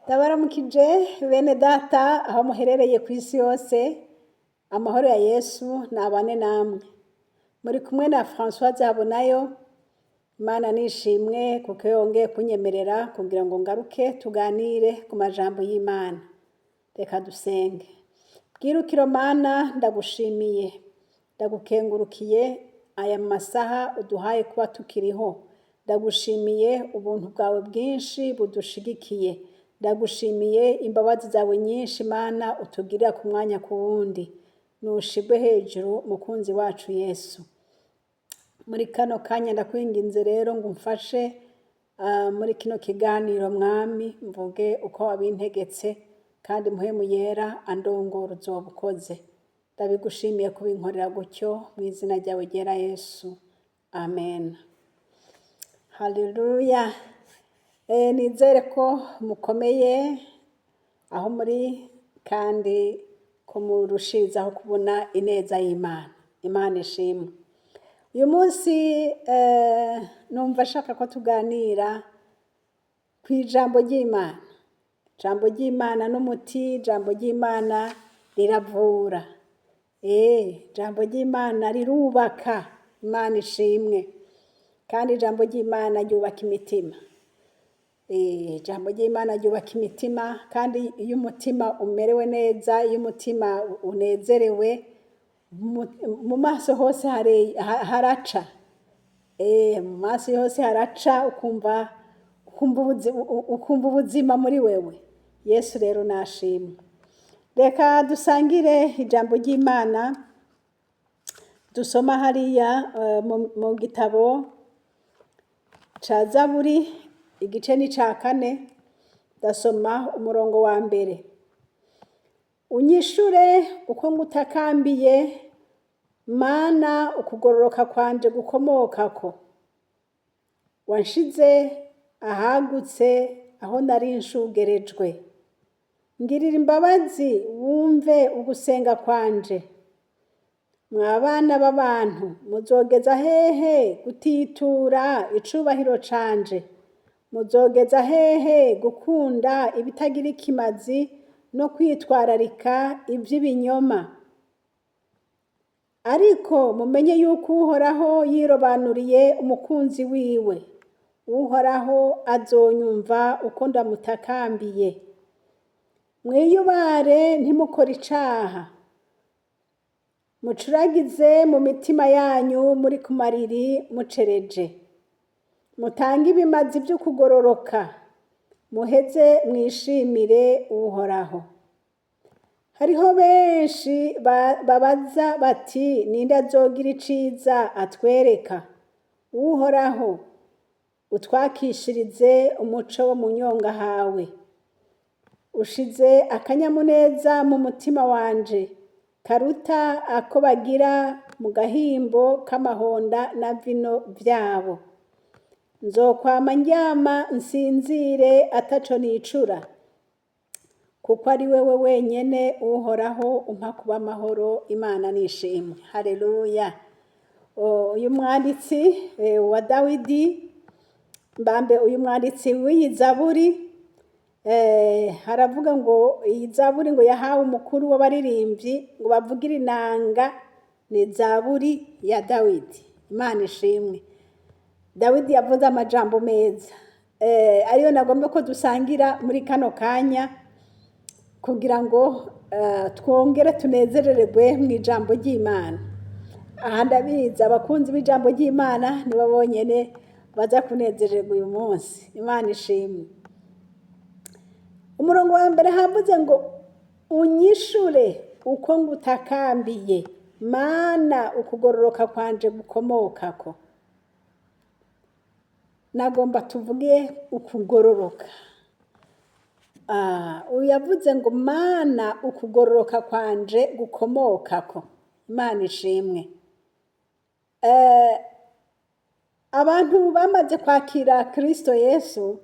Ndabaramukije bene data aho muherereye ku isi yose, amahoro ya Yesu nabane namwe. Muri kumwe na Françoise Habonayo, Imana nishimwe kuko yongeye kunyemerera kugira ngo ngaruke tuganire ku majambo y'Imana. Reka dusenge. Bwirukiro Mana, ndagushimiye, ndagukengurukiye aya masaha uduhaye kuba tukiriho. Ndagushimiye ubuntu bwawe bwinshi budushigikiye. Ndagushimiye imbabazi zawe nyinshi Mana utugirira ku mwanya ku wundi. Nushigwe hejuru mukunzi wacu Yesu. Muri kano kanya ndakwinginze rero ngo umfashe muri kino kiganiro Mwami, mvuge uko wabintegetse kandi Mpwemu Yera andongora uzoba ukoze. Ndabigushimiye kubinkorera gutyo mu izina ryawe ryera Yesu. Amen. Haleluya. Nizere ko mukomeye aho muri kandi ko murushirizaho kubona ineza y'Imana. Imana ishimwe. Uyu munsi numva ashaka ko tuganira ku ijambo ry'Imana. Ijambo ry'Imana n'umuti, ijambo ry'Imana riravura. Ijambo ry'Imana rirubaka. Imana ishimwe. Kandi ijambo ry'Imana ryubaka imitima. Ijambo ry'Imana ryubaka imitima, kandi iyo umutima umerewe neza, iyo umutima unezerewe, mu maso hose haraca. Mu maso hose haraca, ukumva ubuzima muri wewe. Yesu rero nashimwe. Reka dusangire ijambo ry'Imana dusoma hariya mu gitabo ca Zaburi, igice ni ca 4, ndasoma umurongo wa 1. Unyishure uko ngutakambiye, Mana, ukugororoka kwanje gukomokako. Wanshize ahagutse aho nari nshugerejwe. Ngirira imbabazi wumve ugusenga kwanje. Mwa bana b'abantu, muzogeza hehe gutitura icubahiro canje? Muzogeza hehe gukunda ibitagira ikimazi no kwitwararika ivy'ibinyoma? Ariko mumenye yuko Uhoraho yirobanuriye umukunzi wiwe. Uhoraho azonyumva uko ndamutakambiye. Mwiyubare ntimukore icaha. Mucuragize mu mitima yanyu muri ku mariri mucereje. Mutange ibimazi vy'ukugororoka, muheze mwishimire Uhoraho. Hariho benshi babaza bati: "Ninde azogira iciza atwereka?" Uhoraho, utwakishirize umuco wo mu nyonga hawe. Ushize akanyamuneza mu mutima wanje karuta ako bagira mu gahimbo k'amahonda na vino vyabo. Nzokwama ndyama nsinzire ataco nicura, kuko ari wewe wenyene Uhoraho umpa kuba amahoro. Imana nishimwe. Haleluya. Uyu mwanditsi wa Dawidi, mbambe uyu mwanditsi w'iyi zaburi, haravuga ngo iyi zaburi ngo yahawe umukuru w'abaririmbyi ngo bavugire inanga, ni zaburi ya Dawidi. Imana ishimwe. Dawidi yavuze amajambo meza, ariyo nagomba ko dusangira muri kano kanya kugira ngo twongere tunezerererwe mu ijambo ry'Imana. Aha ndabizi abakunzi b'ijambo ry'Imana nibo bonyene baza kunezererwa uyu munsi. Imana ishimwe. Umurongo wa 1 havuze ngo: "Unyishure uko ngutakambiye, Mana, ukugororoka kwanje gukomokako." Nagomba tuvuge ukugororoka. Uyu yavuze ngo: "Mana, ukugororoka kwanje gukomokako." Imana ishimwe. Abantu bamaze kwakira Kristo Yesu,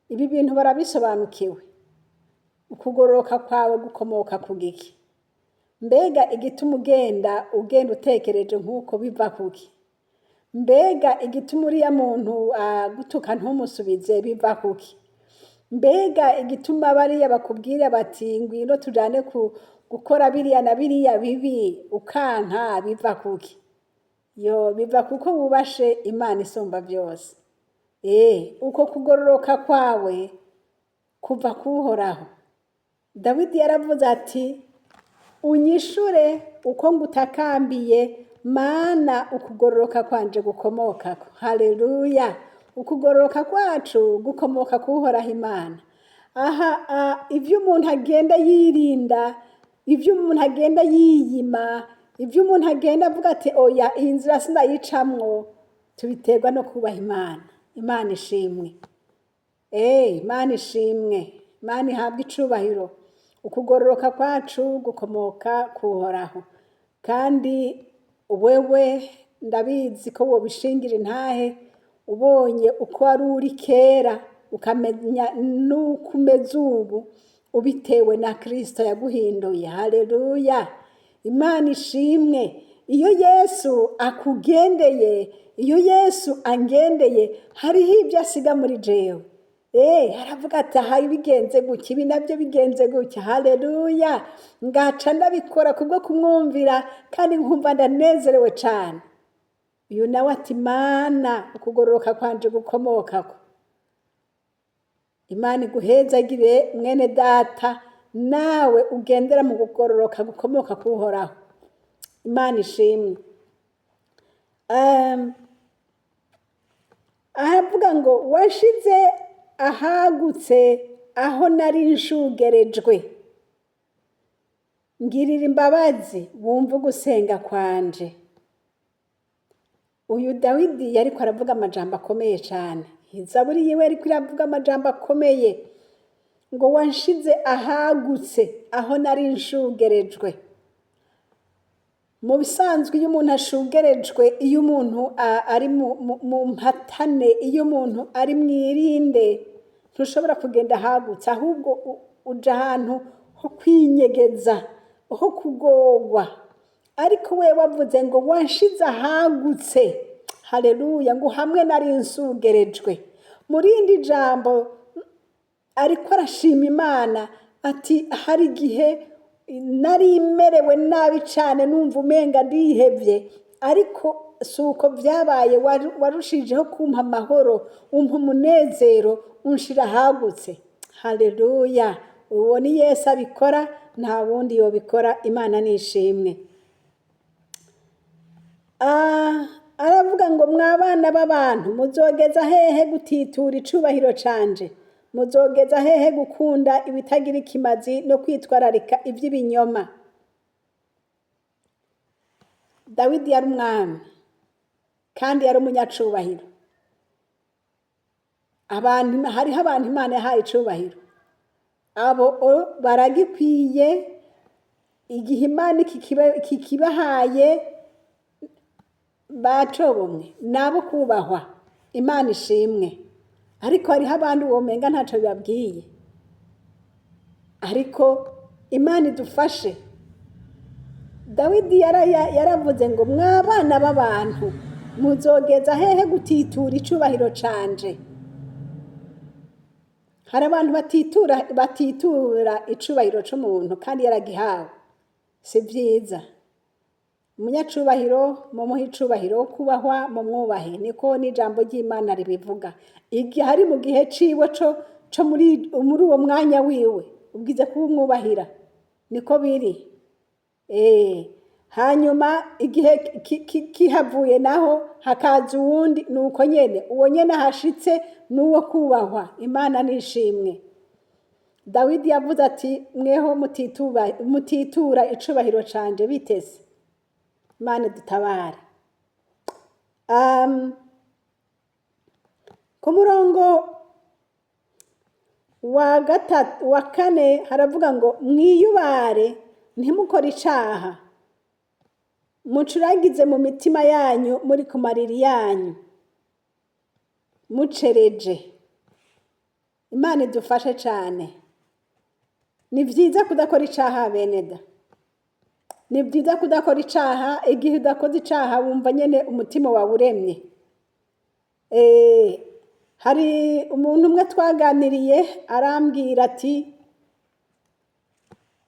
ibi bintu barabisobanukiwe. Ukugororoka kwawe gukomoka ku giki? Mbega igituma ugenda utekereje nk'uko biva kuki? Mbega igituma uriya muntu agutuka ntumusubize biva kuki? Mbega igituma bariya bakubwira bati ngwino tujane ku gukora biriya na biriya bibi ukanka biva kuki? Yo biva kuko wubashe Imana isumba byose. Uko kugororoka kwawe kuva kuhoraho. Dawidi yaravuze ati unyishure uko ngutakambiye Mana, ukugororoka kwanje gukomokako. Haleluya! Ukugororoka kwacu gukomoka kuhoraho Imana. Aha ivyo umuntu agenda yirinda, ivyo umuntu agenda yiyima, ivyo umuntu agenda avuga ati oya iyi nzira sindayicamwo, tubiterwa no kubaha Imana. Imana ishimwe. Imana ishimwe. Imana ihabwe icubahiro. Ukugororoka kwacu gukomoka kuhoraho. Kandi wewe ndabizi ko wobishingira intahe, ubonye uko wari uri kera ukamenya n'uko umeze ubu, ubitewe na Kristo yaguhinduye. Haleluya! Imana ishimwe. Iyo Yesu akugendeye, iyo Yesu angendeye, hariho ibyo asiga muri jewe. Aravuga ati aha bigenze gutya, ibi nabyo bigenze gutya. Haleluya! Ngaca ndabikora kubwo kumwumvira kandi nkumva ndanezerewe cane. Uyu nawe ati Mana, ukugororoka kwanje gukomokako. Imana iguhezagire mwene data, nawe ugendera mu kugororoka gukomoka kuhoraho. Imana ishimwe. Aravuga ngo washize ahagutse aho nari nshugerejwe, ngirira imbabazi wumve ugusenga kwanje. Uyu Dawidi yariko aravuga amajambo akomeye cane. Zaburi yiwe yariko iravuga amajambo akomeye ngo wanshize ahagutse aho nari nshugerejwe. Mu bisanzwe iyo umuntu ashugerejwe, iyo umuntu ari mu mpatane, iyo umuntu ari mwirinde, ntushobora kugenda ahagutse, ahubwo uja ahantu ho kwinyegeza, ho kugorwa. Ariko we wavuze ngo wanshize ahagutse, haleluya, ngo hamwe nari nsugerejwe. Mu rindi jambo ariko arashima Imana ati hari igihe nari merewe nabi cane, numva umenga ndihevye, ariko si uko vyabaye, warushijeho kumpa amahoro, umpa umunezero, unshira ahagutse. Haleluya! Uwo ni Yesu abikora, nta wundi yobikora. Imana nishimwe. Aravuga ngo mwa bana b'abantu, muzogeza hehe gutitura icubahiro canje? Muzogeza hehe gukunda ibitagira ikimazi no kwitwararika ivy'ibinyoma? Dawidi yari umwami kandi yari umunyacubahiro. Abantu, hariho abantu Imana yahaye icubahiro, abo baragikwiye. Igihe Imana kikibahaye bacobomwe nabo kubahwa. Imana ishimwe. Ariko hariho abandi womenga ntaco bibabwiye. Ariko Imana idufashe. Dawidi yaravuze ngo mwa bana b'abantu, muzogeza hehe gutitura icubahiro canje? Hari abantu batitura icubahiro c'umuntu kandi yaragihawe. Si vyiza. Umunyacubahiro mumuhe icubahiro, kubahwa mumwubahe, niko n'ijambo ry'Imana ribivuga. Igihe ari mu gihe ciwe co muri uwo mwanya wiwe, ubwize kuwumwubahira, niko biri. Hanyuma igihe kihavuye naho hakaza uwundi, nuko nyene uwo nyene ahashitse nuwo kubahwa. Imana nishimwe. Dawidi yavuze ati mweho mutitura icubahiro canje biteze. Imana dutabare. Ku murongo wa gatatu, wa kane haravuga ngo mwiyubare ntimukore icaha, mucuragize mu mitima yanyu muri ku mariri yanyu mucereje. Imana idufashe cane. Ni vyiza kudakora icaha beneda. Ni vyiza kudakora icaha. Igihe udakoze icaha wumva nyene umutima wawe uremye. Hari umuntu umwe twaganiriye arambwira ati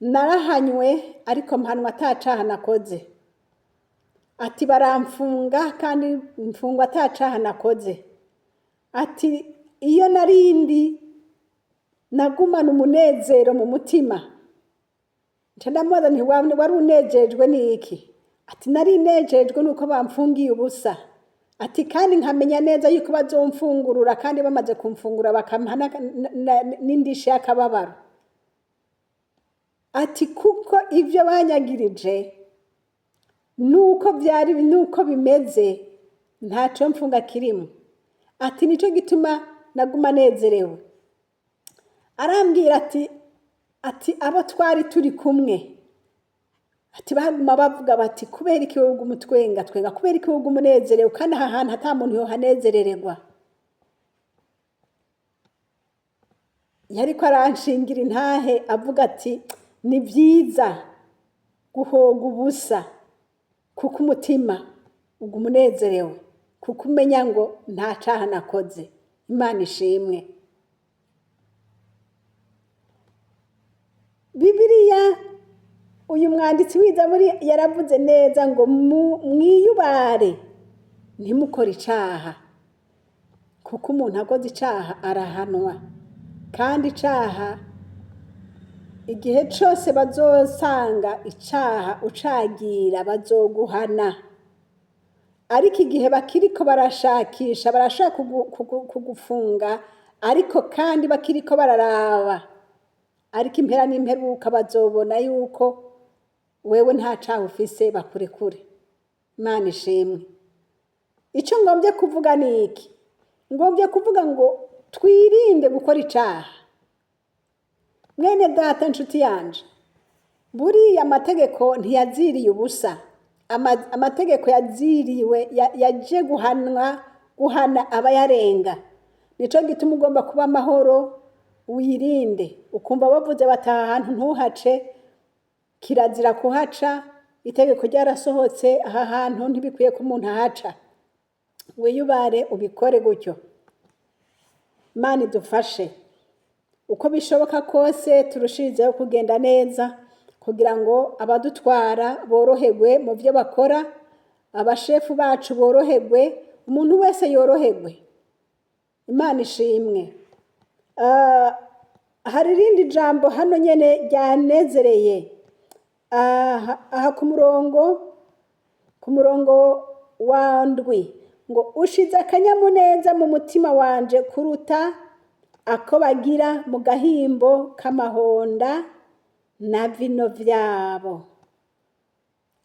narahanywe ariko mpanwa atacaha nakoze. Ati baramfunga kandi mfungwa atacaha nakoze. Ati iyo narindi nagumana umunezero mu mutima. Nca ndamubaza nti wari unejejwe n'iki? Ati nari nejejwe nuko bamfungiye ubusa. Ati kandi nkamenya neza yuko bazomfungurura, kandi bamaze kumfungura bakampa n'indishyi y'akababaro. Ati kuko ivyo banyagirije nuko byari nuko bimeze, ntaco mfunga kirimo. Ati nico gituma naguma nezerewe. Arambwira ati abo twari turi kumwe, ati baguma bavuga bati kubera iki wowe uguma utwenga twenga, kubera iki wowe uguma unezerewe kandi aha hantu ata muntu yohanezerererwa. Yariko aranshingira intahe avuga ati ni vyiza guhoga ubusa kuko umutima uguma unezerewe, kuko umenya ngo nta caha nakoze. Imana ishimwe. Bibiliya uyu mwanditsi w'izaburi yaravuze neza ngo mwiyubare ntimukore icaha, kuko umuntu akoze icaha arahanwa, kandi icaha igihe cose bazosanga icaha ucagira bazoguhana. Ariko igihe bakiriko barashakisha, barashaka kugufunga, ariko kandi bakiriko bararaba, ariko impera n'imperuka bazobona yuko wewe nta caha ufise, bakurekure. Imana ishimwe. Ico ngombye kuvuga ni iki? Ngombye kuvuga ngo twirinde gukora icaha. Mwene data nshuti yanje, buriya amategeko ntiyaziriye ubusa. Amategeko yaziriwe yaje guhana abayarenga. Nico gituma ugomba kuba amahoro, wirinde. Ukumva bavuze bati aha hantu ntuhace, kirazira kuhaca, itegeko ryarasohotse, aha hantu ntibikwiye ko umuntu ahaca. Wiyubare ubikore gutyo. Imana idufashe uko bishoboka kose turushirizeho kugenda neza, kugira ngo abadutwara boroherwe mu byo bakora, abashefu bacu boroherwe, umuntu wese yoroherwe. Imana ishimwe. Hari irindi jambo hano nyene ryanezereye. Aha ku murongo wa ndwi ngo ushize akanyamuneza mu mutima wanje kuruta ako bagira mu gahimbo k'amahonda na vino vyabo.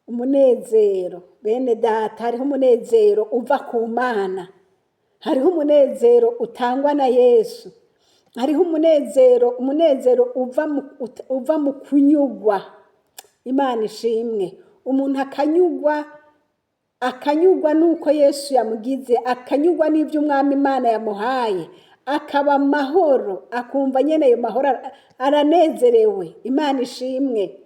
Umunezero bene data, hariho umunezero uva ku Mana, hariho umunezero utangwa na Yesu, hariho umunezero uva mu kunyugwa. Imana ishimwe. Umuntu akanyugwa nuko Yesu yamugize, akanyugwa n'ivyo Umwami Imana yamuhaye, akaba amahoro, akumva nyene ayo mahoro aranezerewe. Imana ishimwe.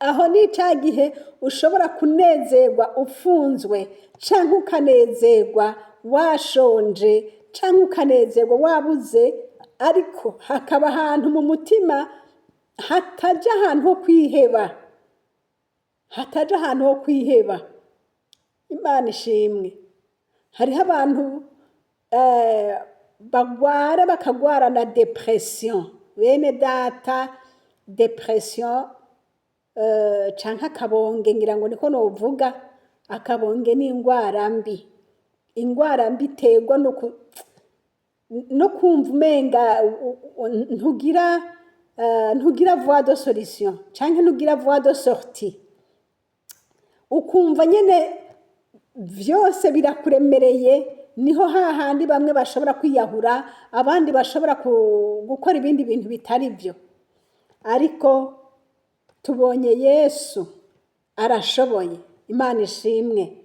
Aho ni ca gihe ushobora kunezerwa ufunzwe, canke ukanezerwa washonje, canke ukanezerwa wabuze, ariko hakaba ahantu mu mutima hataja ahantu ho kwiheba, hataja ahantu ho kwiheba. Imana ishimwe. Hariho abantu bagwara bakagwara na depression. Bene data, depression canke akabonge, ngira ngo niko novuga. Akabonge ni ingwara mbi, ingwara mbi iterwa no kumva umenga ntugira voie de solution canke ntugira voie de sortie, ukumva nyene vyose birakuremereye. Niho hahandi bamwe bashobora kwiyahura, abandi bashobora gukora ibindi bintu bitari vyo. Ariko tubonye Yesu arashoboye. Imana ishimwe.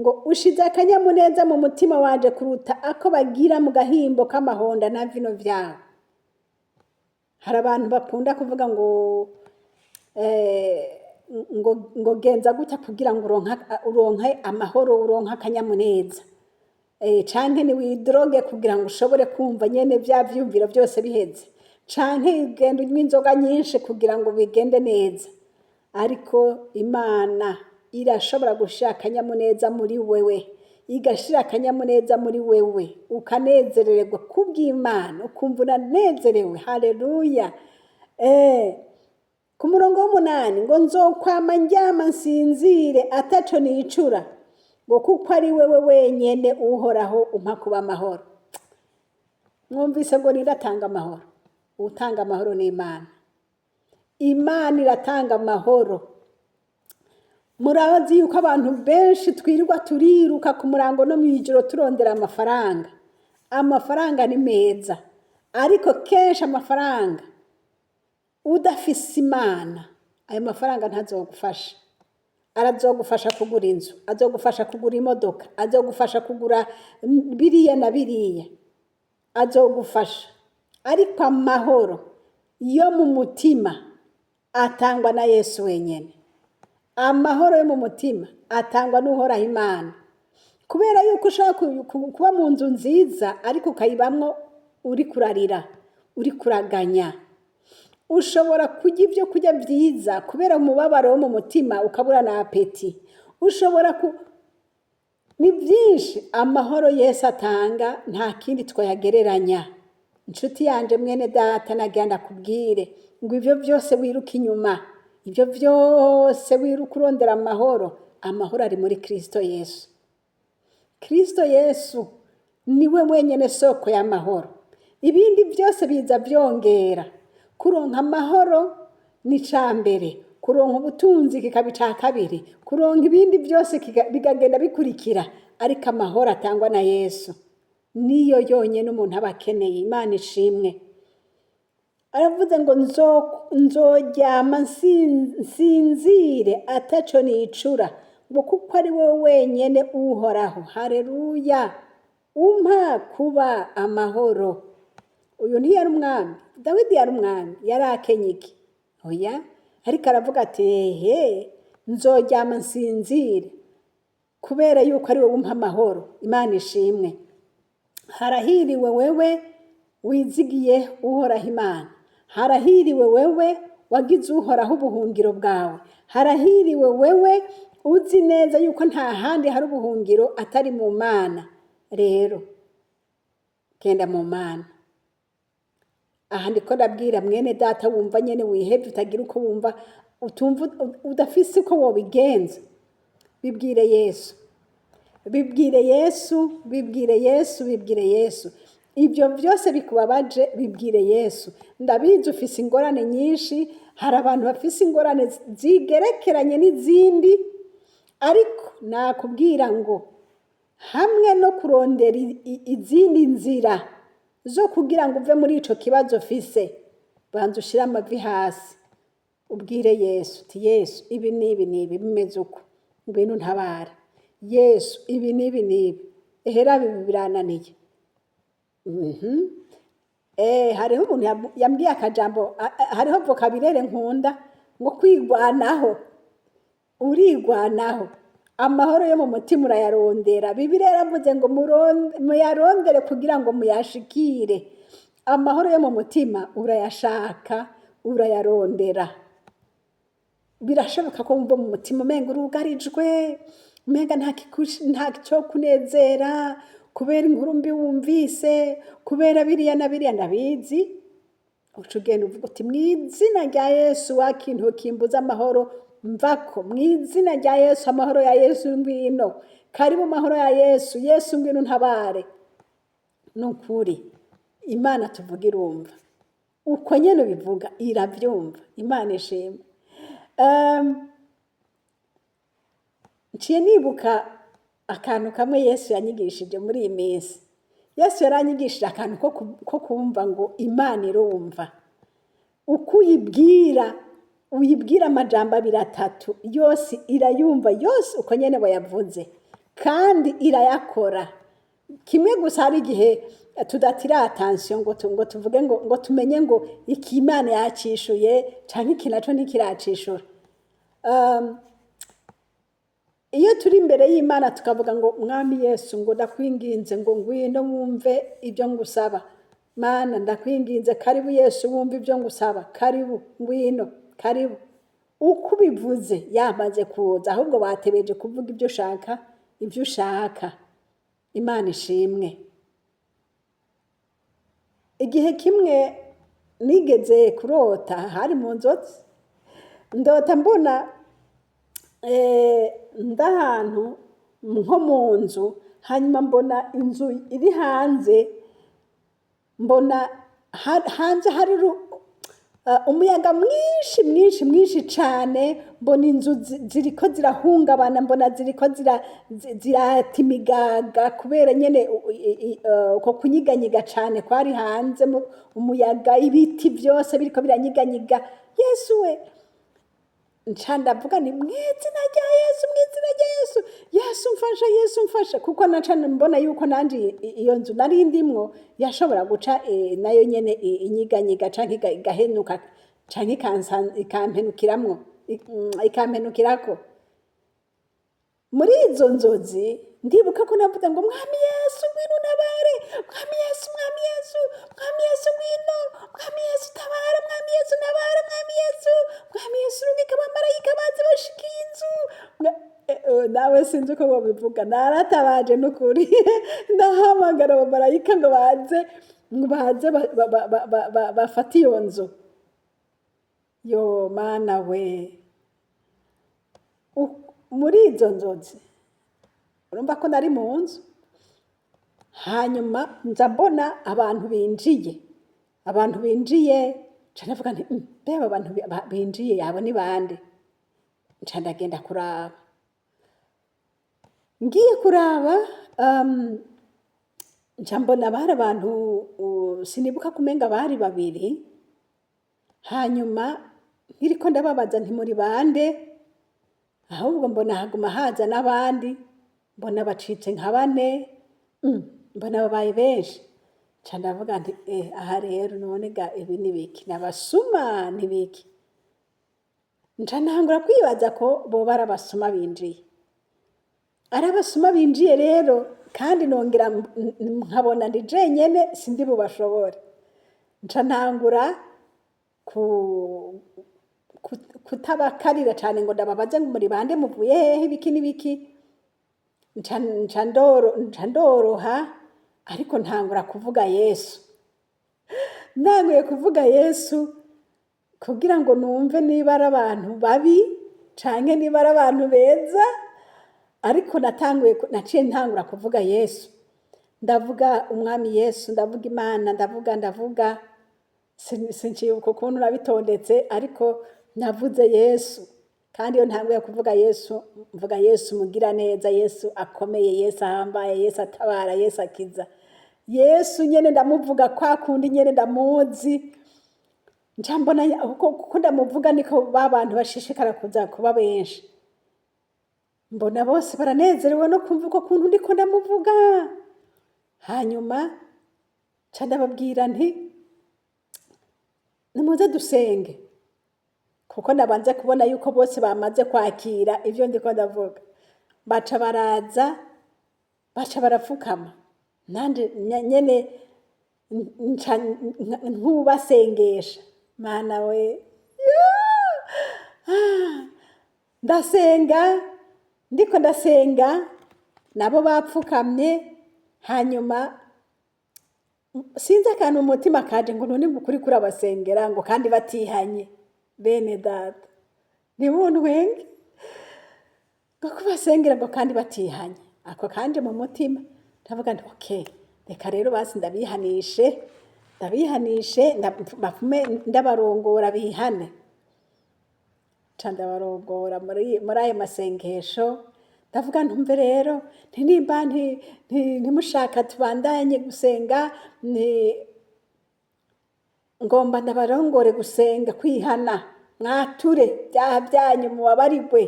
Ngo ushize akanyamuneza mu mutima wanje kuruta ako bagira mu gahimbo k'amahonda na vino vyabo. Hari abantu bakunda kuvuga ngo genza gutya kugira ngo uronke amahoro, uronke akanyamuneza. Canke niwidroge kugira ngo ushobore kumva nyene vya vyiyumviro vyose biheze, canke ugenda unywa inzoga nyinshi kugira ngo bigende neza. Ariko Imana irashobora gushira akanyamuneza muri wewe, igashira akanyamuneza muri wewe, ukanezerererwa kubw'Imana, ukumva uranezerewe. Haleluya! Ku murongo w'umunani ngo: "Nzokwama ndyama nsinzire ataco nicura, ngo kuko ari wewe wenyene Uhoraho umpa kuba amahoro." Mwumvise ngo ninde atanga amahoro? Utanga amahoro ni Imana. Imana iratanga amahoro. Murazi yuko abantu benshi twirirwa turiruka ku murango no mw'ijoro turondera amafaranga. Amafaranga ni meza, ariko kenshi amafaranga udafise Imana, ayo mafaranga ntazogufasha. Arazogufasha kugura inzu, azogufasha kugura imodoka, azogufasha kugura biriya na biriya, azogufasha. Ariko amahoro yo mu mutima atangwa na Yesu wenyene. Amahoro yo mu mutima atangwa n'Uhoraho Imana. Kubera yuko ushobora kuba mu nzu nziza ariko ukayibamwo uriko urarira, uriko uraganya. Ushobora kurya ibyo kurya vyiza, kubera umubabaro wo mu mutima ukabura na appétit. Ushobora ku ni vyinshi. Amahoro Yesu atanga nta kindi twayagereranya. Inshuti yanje, mwene data, nagira ndakubwire ngo ivyo vyose wiruka inyuma, ivyo vyose wiruka urondera amahoro, amahoro ari muri Kristo Yesu. Kristo Yesu niwe wenyene soko y'amahoro. Ibindi byose biza vyongera. Kuronka amahoro ni ica mbere, kuronka ubutunzi kikaba ica kabiri, kuronka ibindi byose bikagenda bikurikira, ariko amahoro atangwa na Yesu niyo yonyene umuntu aba akeneye. Imana ishimwe. Aravuze ngo: "Nzoryama nsinzire ataco nicura, ngo kuko ari wowe wenyene Uhoraho, hareruya, umpa kuba amahoro." Uyu ntiyari umwami? Dawidi yari umwami. Yari akenye iki? Oya. Ariko aravuga ati: "Ehe, nzoryama nsinzire kubera yuko ari wowe umpa amahoro." Imana ishimwe. Harahiriwe wewe wizigiye Uhoraho Imana. Harahiriwe wewe wagize Uhoraho ubuhungiro bwawe. Harahiriwe wewe uzi neza yuko nta handi hari ubuhungiro atari mu Mana. Rero genda mu Mana. Aha ndiko ndabwira mwene data wumva nyene wihevye, utagira uko wumva, utumva udafise uko wobigenza. Bibwire Yesu, bibwire Yesu, bibwire Yesu, bibwire Yesu. Ibyo byose bikubabaje, bibwire Yesu. Ndabizi ufise ingorane nyinshi. Hari abantu bafise ingorane zigerekeranye n'izindi, ariko nakubwira ngo hamwe no kurondera izindi nzira zo kugira ngo uve muri ico kibazo ufise, banza ushire amavi hasi, ubwire Yesu uti: "Yesu, ibi n'ibi n'ibi bimeze uko, ngwino untabare. Yesu, ibi n'ibi n'ibi, ehera ibi birananiye." Hariho umuntu yambwiye akajambo, hariho vocabulaire nkunda, ngo kwigwanaho. Urigwanaho. Amahoro yo mu mutima urayarondera. Bibiliya yaravuze ngo muyarondere kugira ngo muyashikire. Amahoro yo mu mutima urayashaka, urayarondera. Birashoboka ko wumva mu mutima umenga urugarijwe, umenga nta cyo kunezera kubera inkuru mbi wumvise, kubera biriya na biriya. Ndabizi. Uca ugenda uvuga uti: "Mu izina rya Yesu, wa kintu kimbuza amahoro, mvako mu izina rya Yesu. Amahoro ya Yesu ngwino, karibu mahoro ya Yesu. Yesu, ngwino ntabare." Ni ukuri Imana tuvuga irumva. Uko nyene ubivuga iravyumva. Imana ishimwe. Nciye nibuka akantu kamwe Yesu yanyigishije muri iyi minsi. Yesu yaranyigishije akantu ko kumva ngo Imana irumva. Uko uyibwira, uyibwira amajambo abiri atatu yose, irayumva yose uko nyene wayavuze, kandi irayakora. Kimwe gusa, hari igihe tudatira attention ngo tuvuge ngo tumenye ngo iki Imana yacishuye canke iki naco ntikiracishura. Iyo turi imbere y'Imana tukavuga ngo: "Mwami Yesu," ngo: "ndakwinginze," ngo: "ngwino wumve ibyo ngusaba. Mana, ndakwinginze, karibu Yesu, wumve ibyo ngusaba, karibu, ngwino, karibu." Uko ubivuze yamaze kuza, ahubwo batebeje kuvuga ibyo ushaka, ibyo ushaka. Imana ishimwe. Igihe kimwe nigeze kurota, hari mu nzozi, ndota mbona ndahantu nko mu nzu, hanyuma mbona inzu iri hanze, mbona hanze hari umuyaga mwinshi, mwinshi, mwinshi cane, mbona inzu ziriko zirahungabana, mbona ziriko zirata imigaga kubera nyene uko kunyiganyiga cane kwari hanze, umuyaga, ibiti vyose biriko biranyiganyiga. Yesu we! Nca ndavuga ni: "Mw'izina rya Yesu, mw'izina rya Yesu, Yesu mfasha, Yesu mfasha," kuko naca mbona yuko nanje iyo nzu nari ndimwo yashobora guca nayo nyene inyiganyiga canke igahenuka canke ikampenukiramwo, ikampenukirako. Muri izo nzozi ndibuka ko navuga ngo: "Mwami Yesu, ngwino untabare, Mwami Yesu, Mwami Yesu, Mwami Yesu, ngwino, Mwami Yesu, tabara, Mwami Yesu, ntabara, Mwami Yesu, Mwami Yesu, rungika abamarayika baze bashikiye inzu." Nawe sinzi uko babivuga, naratabaje n'ukuri, ndahamagara abamarayika ngo baze bafate iyo nzu. Yo Mana we! Muri izo nzozi urumva ko nari mu nzu, hanyuma nza mbona abantu binjiye, abantu binjiye. Nca ndavuga nti: "Mbe aba bantu binjiye yabo ni bande?" Nca ndagenda kuraba. Ngiye kuraba, nca mbona bari abantu, sinibuka, kumenga bari babiri. Hanyuma nkiriko ndababaza nti: "Muri bande?" Ahubwo mbona haguma haza n'abandi, mbona bacitse nka bane, mbona babaye benshi. Nca ndavuga nti: "Eh, aha rero none ga ibi ni biki? N'abasuma? Ni biki?" Nca ntangura kwibaza ko boba ari abasuma binjiye, ari abasuma binjiye rero, kandi nongera nkabona ndi jenyene, sindi bubashobore. Nca ntangura kutabakarira cane ngo ndababaze ngo: "Muri bande? Muvuye hehe? Ibiki n'ibiki?" Nca ndoroha, ariko ntangura kuvuga Yesu. Ntanguye kuvuga Yesu kugira ngo numve niba ari abantu babi canke niba ari abantu beza, ariko natanguye, naciye ntangura kuvuga Yesu, ndavuga Umwami Yesu, ndavuga Imana, ndavuga, ndavuga. Sincibuka ukuntu nabitondetse, ariko navuze Yesu. Kandi iyo ntanguye kuvuga Yesu, mvuga Yesu mugira neza, Yesu akomeye, Yesu ahambaye, Yesu atabara, Yesu akiza. Yesu nyene ndamuvuga kwa kundi nyene ndamuzi. Nca mbona uko ndamuvuga niko ba bantu bashishikara kuza kuba benshi. Mbona bose baranezerewe no kumva uko kuntu ndiko ndamuvuga. Hanyuma nca ndababwira nti: "Nimuze dusenge," kuko nabanze kubona yuko bose bamaze kwakira ivyo ndiko ndavuga. Baca baraza, baca barapfukama, nanje nyene nca nkubasengesha. Mana we! Yoo! Ah! Ndasenga, ndiko ndasenga nabo bapfukamye. Hanyuma sinzi akantu umutima kaje ngo: "None ngo ukuri kurabasengera ngo kandi batihanye?" Bene data, ntibuntwenge, ngo kubasengera ngo kandi batihanye, ako kanje mu mutima. Ndavuga nti: "Okay, reka rero basi ndabihanishe, ndabihanishe, bapfume ndabarongora bihane." Nca ndabarongora muri ayo masengesho. Ndavuga ntumve rero, nti nimba ntimushaka tubandanye gusenga, nti ngomba ndabarongore gusenga kwihana, mwature byaha byanyu, mubabarigwe.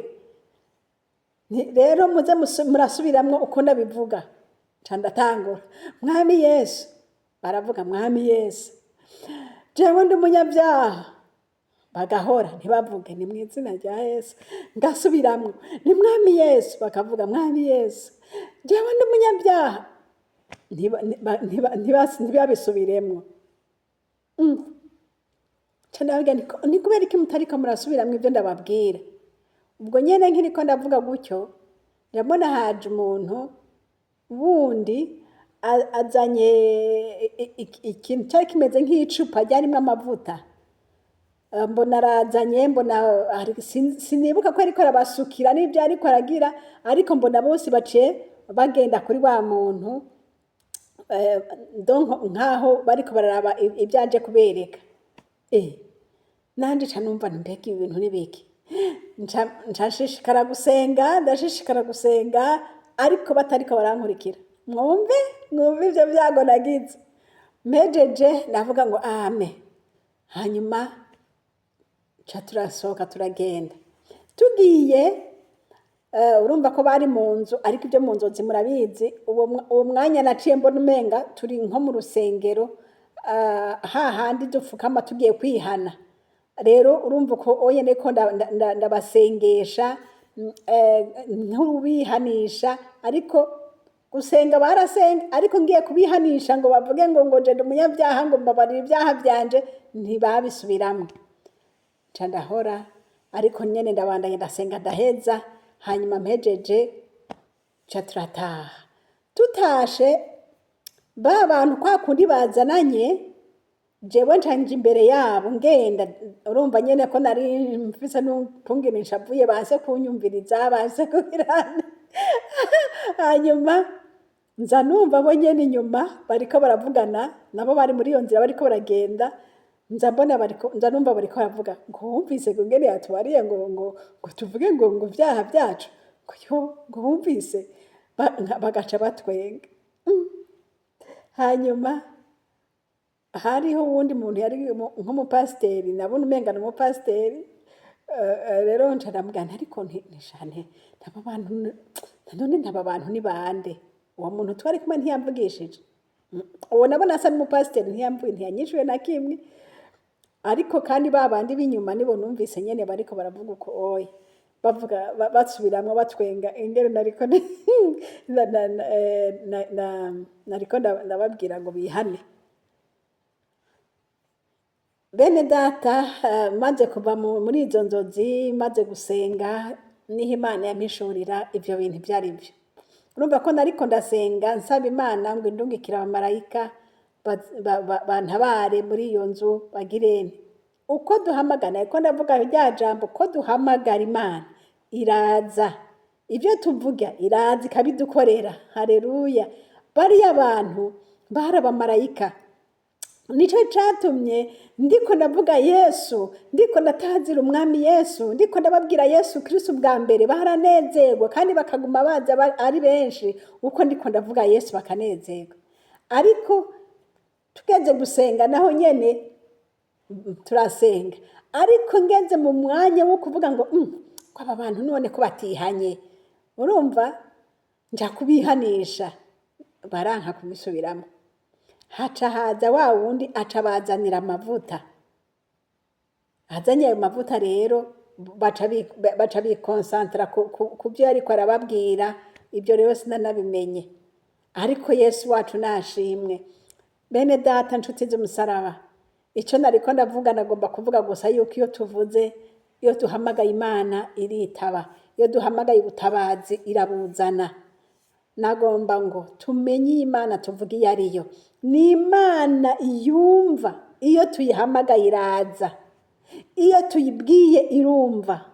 Rero muze murasubiramwo uko ndabivuga. Nca ndatangura: "Mwami Yesu." Baravuga: "Mwami Yesu, jewe ndi umunyabyaha." Bagahora ntibavuge ni mu izina rya Yesu. Ngasubiramwo ni Mwami Yesu, bakavuga Mwami Yesu, jewe ndi umunyabyaha. Ntibabisubiremwo. Nca ndababwira nti, Ni kubera iki mutariko murasubiramwo ibyo ndababwira?" Ubwo nyene nkiriko ndavuga gutyo, ndabona haje umuntu wundi azanye ikintu cari kimeze nk'icupa ryarimwo amavuta. Mbona arazanye, mbona sinibuka ko yariko arabasukira n'ivyo yariko aragira, ariko mbona bose baciye bagenda kuri wa muntu, donc nkaho bariko bararaba ivyo aje kubereka. Nanje nca numva nti mbega ibi bintu ni biki? Nca nshishikara gusenga, ndashishikara gusenga, ariko batariko barankurikira. Mwumve, mwumve ivyo vyago nagize. Mpejeje ndavuga ngo ame. Hanyuma nca turasohoka turagenda. Tugiye, urumva ko bari mu nzu, ariko ibyo mu nzozi murabizi, uwo mwanya naciye mbona umenga turi nko mu rusengero, hahandi dupfukama tugiye kwihana. Rero urumva uko oye niko ndabasengesha, nk'ubihanisha, ariko gusenga barasenga, ariko ngiye kubihanisha ngo bavuge ngo nje ndi umunyabyaha, ngo mbabarire ibyaha byanje, ntibabisubiramwo. Nca ndahora, ariko nyene ndabandanya ndasenga ndaheza. Hanyuma mpejeje nca turataha. Tutashe, ba bantu kwa kundi bazananye, jewe nca nja imbere yabo ngenda. Urumva nyene ko nari mfise n'ukungene nshavuye, banse kunyumviriza, banse kugirana. Hanyuma nza numva bo nyene inyuma bariko baravugana, nabo bari muri iyo nzira bariko baragenda. Nza mbona bariko, nza numva bariko baravuga ngo wumvise ngo ingene yatubariye ngo tuvuge ngo ivyaha vyacu, ngo yo, ngo wumvise. Bagaca batwenga. Hanyuma hariho uwundi muntu yari nk'umupasiteri, nabona umenga ni umupasiteri. Rero nca ndamubwira nti ariko ntishane aba bantu, none aba bantu ni bande? Uwo muntu twari kumwe ntiyamvugishije. Uwo nabona asa n'umupasiteri ntiyamvuye, ntiyanyishuye na kimwe. Ariko kandi ba bandi b'inyuma nibo numvise nyene bariko baravuga uko oya, bavuga basubiramwo batwenga ingene nariko nariko ndababwira ngo bihane. Bene data, maze kuva muri izo nzozi, maze gusenga, niho Imana yampishurira ivyo bintu ivyo ari vyo. Urumva ko nariko ndasenga nsaba Imana ngo indungikire abamarayika bantabare muri iyo nzu, bagirene uko duhamagara. Ariko ndavuga rya jambo ko duhamagara Imana iraza, ibyo tuvuga iraza ikabidukorera. Haleluya! Bariya bantu bari abamarayika. Nico catumye ndiko ndavuga Yesu, ndiko ndatazira Umwami Yesu, ndiko ndababwira Yesu Kristo bwa mbere, baranezerwa kandi bakaguma baza ari benshi. Uko ndiko ndavuga Yesu bakanezerwa, ariko tugeze gusenga naho nyene turasenga, ariko ngeze mu mwanya wo kuvuga ngo ko aba bantu none ko batihanye, urumva nja kubihanisha, baranka kubisubiramo. Haca haza wa wundi, aca bazanira amavuta. Azanye ayo mavuta rero, baca bikonsantara ku byo yariko arababwira. Ibyo rero sinanabimenye, ariko Yesu wacu nashimwe. Bene data, nshuti z'umusaraba, icyo nariko ndavuga, nagomba kuvuga gusa yuko iyo tuvuze, iyo duhamagaye Imana iritaba, iyo duhamagaye ubutabazi irabuzana. Nagomba ngo tumenye iyi Imana tuvuga iyo ariyo. Ni Imana yumva, iyo tuyihamagaye iraza, iyo tuyibwiye irumva.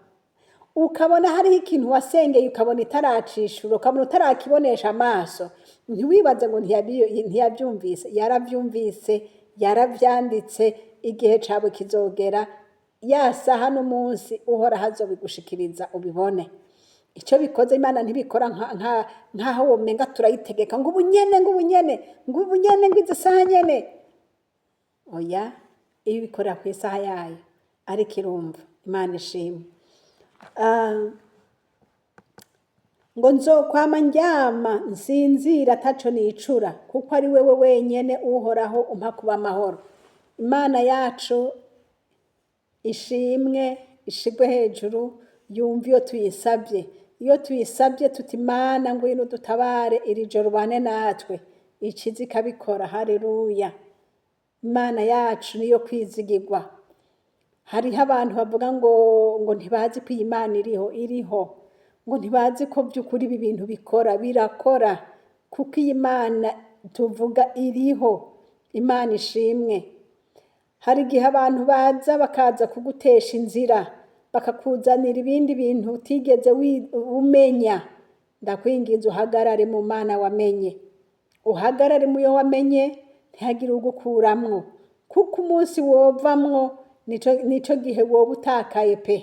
Ukabona hariho ikintu wasengeye, ukabona itaracishura, ukabona utarakibonesha amaso, ntiwibaze ngo ntiyabyumvise. Yarabyumvise, yarabyanditse. Igihe cawe kizogera, ya saha n'umunsi Uhoraho azobigushikiriza ubibone. Icyo bikoze, Imana ntibikora nkaho womenga turayitegeka ngo ubunyene, ngo ubunyene, ngo ubunyene, ngo izi saha nyene. Oya, iyo ibikorera ku isaha yayo, ariko irumva. Imana ishimwe. Ngo nzokwama ndyama nsinzira ataco nicura, kuko ari wewe wenyene Uhoraho umpa kuba amahoro. Imana yacu Ishimwe, ishigwe hejuru, yumva iyo tuyisabye. Iyo tuyisabye tuti Mana ngwino udutabare iri joro ubane natwe, ikiza ikabikora. Haleluya. Imana yacu niyo kwizigirwa. Hariho abantu bavuga ngo ntibazi ko iyi Mana iriho, iriho. Ngo ntibazi ko by'ukuri ibi bintu bikora, birakora. Kuko iyi Mana tuvuga iriho. Imana ishimwe. Hari igihe abantu baza bakaza kugutesha inzira, bakakuzanira ibindi bintu utigeze umenya. Ndakwinginze uhagarare mu Mana wamenye. Uhagarare mu yo wamenye, ntihagire ugukuramwo. Kuko umunsi wovamwo, nico gihe woba utakaye pe.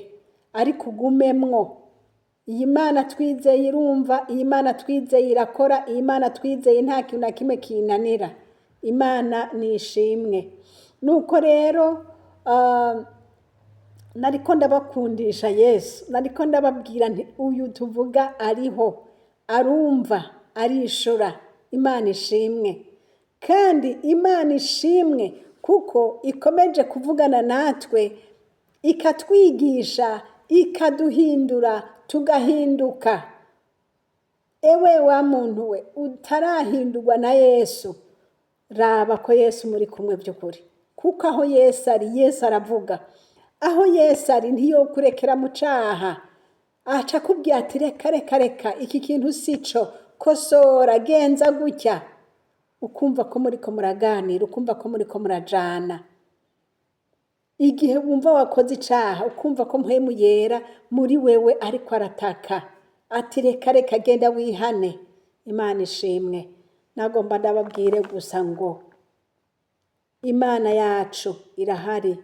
Ariko ugumemwo. Iyi Mana twizeye irumva, iyi Mana twizeye irakora, iyi Mana twizeye nta kintu na kimwe kinanira. Imana ni ishimwe. Nuko rero nariko ndabakundisha Yesu, nariko ndababwira nti uyu tuvuga ariho, arumva, arishura. Imana ishimwe. Kandi Imana ishimwe kuko ikomeje kuvugana natwe, ikatwigisha, ikaduhindura, tugahinduka. Ewe wa muntu we utarahindurwa na Yesu, raba ko Yesu muri kumwe by'ukuri. Kuko aho Yesu ari, Yesu aravuga. Aho Yesu ari ntiyokurekera mu caha. Aca akubwira ati reka, reka, reka, iki kintu sico, kosora, genza gutya. Ukumva ko muriko muraganira, ukumva ko muriko murajana. Igihe wumva wakoze icaha, ukumva ko mpwemu yera muri wewe ariko arataka ati reka, reka, genda wihane. Imana ishimwe. Nagomba ndababwire gusa ngo Imana yacu irahari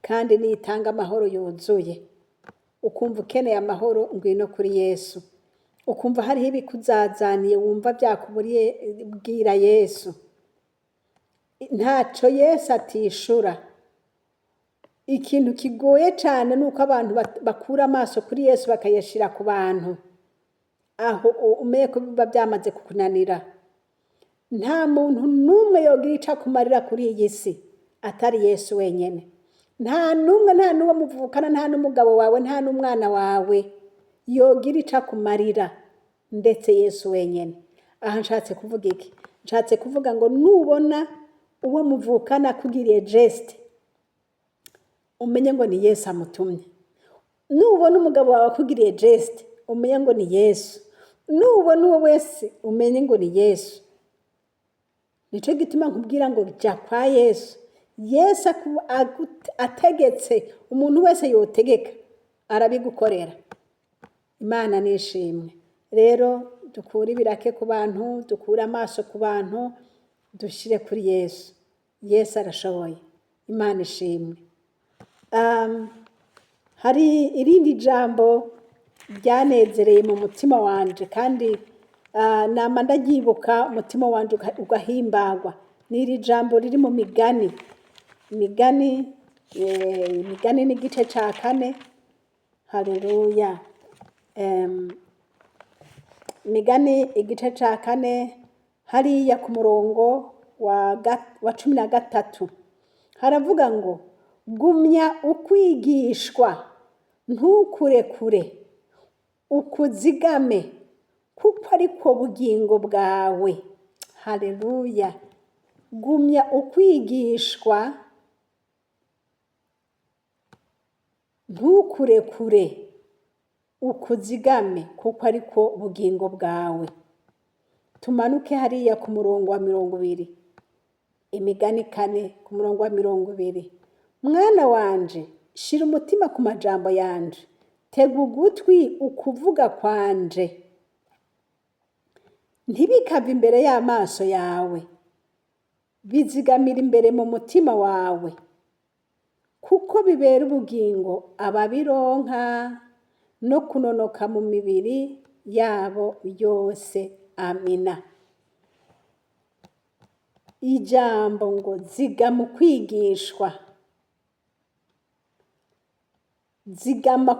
kandi nitanga amahoro yuzuye. Ukumva ukeneye amahoro, ngwino kuri Yesu. Ukumva hariho ibikuzazaniye wumva byakuburiye, bwira Yesu. Ntaco Yesu atishura. Ikintu kigoye cane nuko abantu bakura amaso kuri Yesu bakayashira ku bantu. Aho umenye ko biba byamaze kukunanira. Nta muntu n'umwe yogira ico akumarira kuri iyi si atari Yesu wenyene. Nta n'umwe, nta n'uwo muvukana, nta n'umugabo wawe, nta n'umwana wawe yogira ico akumarira ndetse Yesu wenyene. Aha nshatse kuvuga iki? Nshatse kuvuga ngo nubona uwo muvukana akugiriye geste, umenye ngo ni Yesu amutumye. Nubona umugabo wawe akugiriye geste, umenye ngo ni Yesu. Nubona uwo wese, umenye ngo ni Yesu. Nico gituma nkubwira ngo jya kwa Yesu. Yesu ategetse, umuntu wese yotegeka arabigukorera. Imana nishimwe. Rero dukure ibirake ku bantu, dukure amaso ku bantu, dushyire kuri Yesu. Yesu arashoboye. Imana ishimwe. Hari irindi jambo ryanezereye mu mutima wanje kandi nama ndaryibuka, umutima wanje ugahimbagwa. Ni iri jambo riri mu migani. Imigani ni igice ca 4. Haleluya. Imigani igice ca 4 hariya ku murongo wa 13. Haravuga ngo gumya ukwigishwa, ntukurekure, ukuzigame, kuko ariko bugingo bwawe. Haleluya. Gumya ukwigishwa, ntukurekure, ukuzigame, kuko ariko bugingo bwawe. Tumanuke hariya ku murongo wa 20. Imigani 4 ku murongo wa 20. Mwana wanje, shira umutima ku majambo yanje, tega ugutwi ukuvuga kwanje, ntibikave imbere y'amaso yawe, bizigamira imbere mu mutima wawe, kuko bibera ubugingo ababironka no kunonoka mu mibiri yabo yose. Amina. Ijambo ngo zigama ukwigishwa, zigama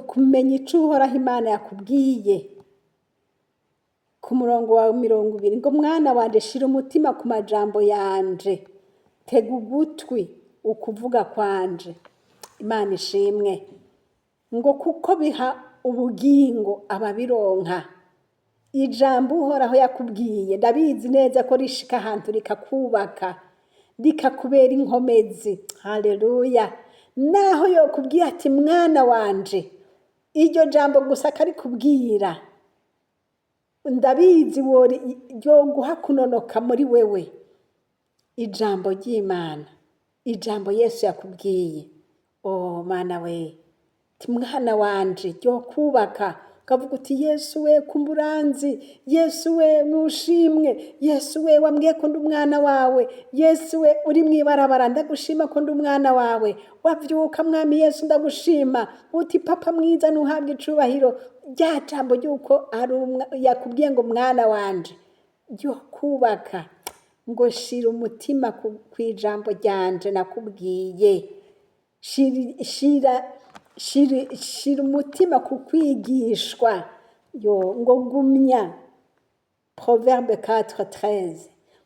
kumenya ico Uhoraho Imana yakubwiye. Ku murongo wa 20 ngo mwana wanje, shira umutima ku majambo yanje, tega ugutwi ukuvuga kwanje. Imana ishimwe. Ngo kuko biha ubugingo ababironka. Ijambo Uhoraho yakubwiye, ndabizi neza ko rishika ahantu rikakubaka, rikakubera inkomezi. Haleluya! Naho yokubwiye ati mwana wanje, iryo jambo gusa akarikubwira, ndabizi ryoguha kunonoka muri wewe. Ijambo ry'Imana, ijambo Yesu yakubwiye, oh mana we, ti mwana wanje, ryokubaka, ukavuga uti Yesu we kumburanzi, Yesu we nushimwe, Yesu we wambwiye ko ndi umwana wawe, Yesu we uri mw'ibarabara ndagushima ko ndi umwana wawe, wavyuka mwami Yesu ndagushima, uti papa mwiza ntuhabwe icubahiro. Rya jambo ry'uko ari yakubwiye ngo mwana wanje, ryo kubaka, ngo shira umutima kw'ijambo ryanje nakubwiye, shira umutima ku kwigishwa, yo ngo gumya, Proverbe 4:13,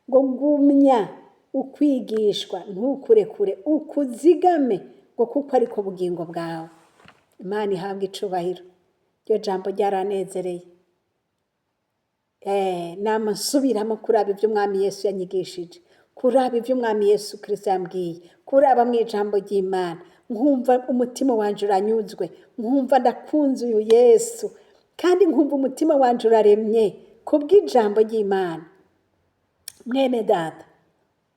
ngo gumya ukwigishwa ntukurekure, ukuzigame, ngo kuko ariko bugingo bwawe. Imana ihabwe icubahiro. Iryo jambo ryaranezereye. Nama nsubiramo kuraba ivyo Umwami Yesu yanyigishije, kuraba ivyo Umwami Yesu Kristo yambwiye, kuraba mw'ijambo ry'Imana, nkumva umutima wanje uranyuzwe, nkumva ndakunze uyu Yesu, kandi nkumva umutima wanje uraremye kubw'ijambo ry'Imana. Mwene data,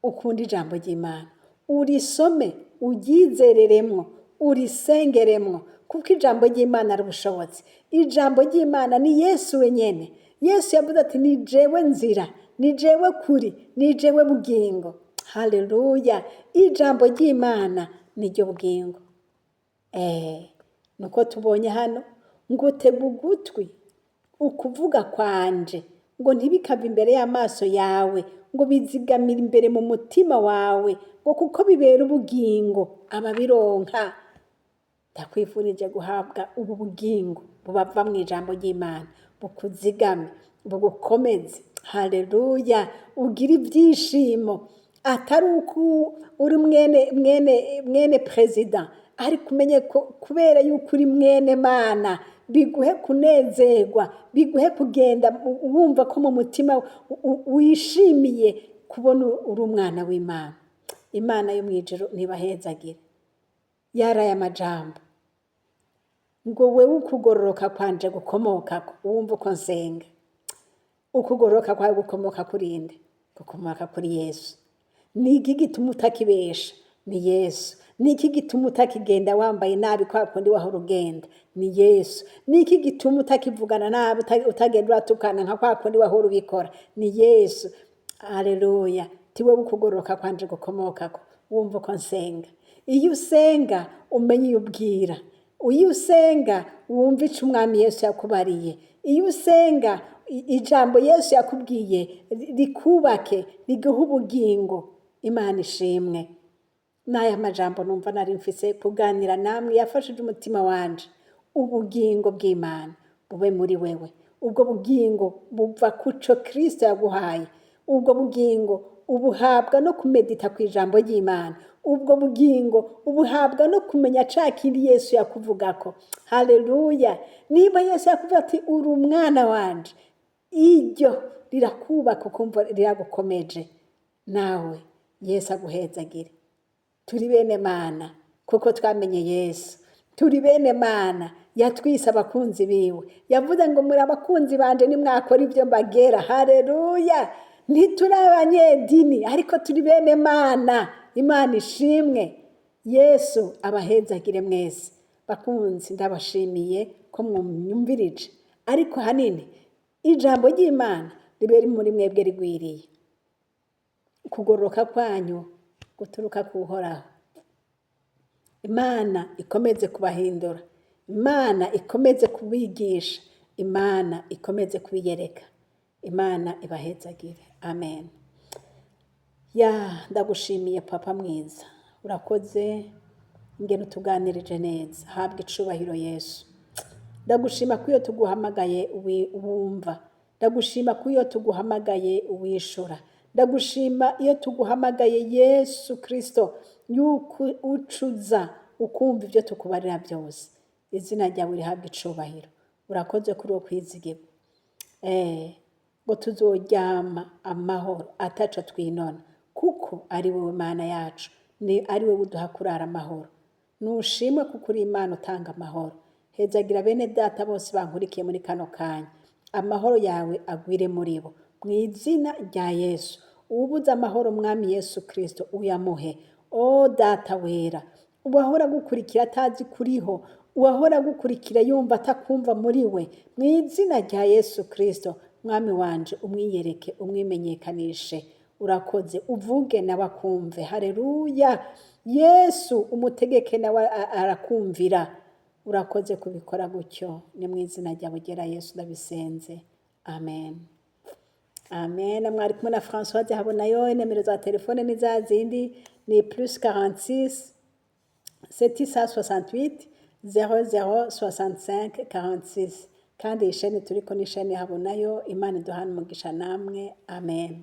ukunda ijambo ry'Imana, urisome, uryizereremwo, urisengeremwo, kuko ijambo ry'Imana ari ubushobozi. Ijambo ry'Imana ni Yesu wenyene. Yesu yavuze ati ni jewe nzira, ni jewe kuri, ni jewe bugingo. Haleluya! Ijambo ry'Imana niryo bugingo. Nuko tubonye hano ngo tega ugutwi ukuvuga kwanje, ngo ntibikave imbere y'amaso yawe, ngo bizigamire imbere mu mutima wawe, ngo kuko bibera ubugingo ababironka. Ndakwifurije guhabwa ubu bugingo bubava mu ijambo ry'Imana, bukuzigame, bugukomeze. Haleluya! Ugire ibyishimo, atari uko uri mwene perezida, ariko umenye ko kubera yuko uri mwene Mana, biguhe kunezerwa, biguhe kugenda wumva ko mu mutima wishimiye kubona uri umwana w'Imana. Imana yo mw'ijuru ntibahezagire. Yaraye amajambo ngo wewe ukugororoka kwanje gukomokako, wumva uko nsenga. Ukugororoka kwawe gukomoka kuri nde? Gukomoka kuri Yesu. Ni iki gituma utakibesha? Ni Yesu. Ni iki gituma utakigenda wambaye nabi kwa kundi wahora ugenda? Ni Yesu. Ni iki gituma utakivugana nabi, utagenda uratukana nka kwa kundi wahora ubikora? Ni Yesu. Haleluya! Ti wewe ukugororoka kwanje gukomokako, wumva uko nsenga. Iyo usenga umenye iyo ubwira. Iyo usenga wumva ico Umwami Yesu yakubariye. Iyo usenga ijambo Yesu yakubwiye rikubake, riguhe ubugingo. Imana ishimwe. N'aya majambo numva nari mfise kuganira namwe yafashije umutima wanje. Ubugingo bw'Imana bube muri wewe. Ubwo bugingo buva kuco Kristo yaguhaye. Ubwo bugingo ubuhabwa no kumedita kw'ijambo ry'Imana. Ubwo bugingo ubuhabwa no kumenya ca kindi Yesu yakuvugako. Haleluya! Niba Yesu yakuvuga ati uri umwana wanje, iryo rirakubaka ukumva riragukomeje. Nawe Yesu aguhezagire. Turi bene Mana kuko twamenye Yesu. Turi bene Mana, yatwise abakunzi biwe. Yavuze ngo muri abakunzi banje nimwakora ibyo mbagera. Haleluya! Ntituri abanyedini, ariko turi bene Mana. Imana ishimwe. Yesu abahezagire mwese. Bakunzi, ndabashimiye ko mwumvirije, ariko hanini ijambo ry'Imana ribere muri mwebwe rigwiriye. Ukugororoka kwanyu guturuka ku Uhoraho. Imana ikomeze kubahindura, Imana ikomeze kubigisha, Imana ikomeze kubiyereka. Imana ibahezagire. Amen. Ya, ndagushimiye papa mwiza, urakoze ingene utuganirije neza. Habwa icubahiro Yesu. Ndagushima ko iyo tuguhamagaye wumva. Ndagushima ko iyo tuguhamagaye wishura. Ndagushima iyo tuguhamagaye Yesu Kristo yuko ucuza Ukumva ibyo tukubarira byose. Izina ryawe rihabwa icubahiro. Urakoze kuri uwo kwizigirwa. Ngo tuzoryama amahoro ataco twinona, kuko ari wowe Mana yacu, ni ari wowe uduha kurara amahoro. Nushimwe kuko uri Imana utanga amahoro. Hezagira bene data bose bankurikiye muri kano kanya, amahoro yawe agwire muri bo mu izina rya Yesu. Uwubuze amahoro, Mwami Yesu Kristo, uyamuhe. O Data wera, uwahora agukurikira atazi kuriho, uwahora agukurikira yumva atakumva muri we, mu izina rya Yesu Kristo, Mwami wanje, umwiyereke, umwimenyekanishe. Urakoze, uvuge nawe akumve. Hareruya! Yesu, umutegeke nawe arakumvira. Urakoze kubikora gutyo. Ni mu izina rya bugera Yesu ndabisenze, amen, amen. Mwari kumwe na Françoise Habonayo. Nimero za telefone ni za zindi, ni +46 768 00 65 46. Kandi iyi sheni turiko ni sheni Habonayo. Imana iduhane umugisha namwe, amen.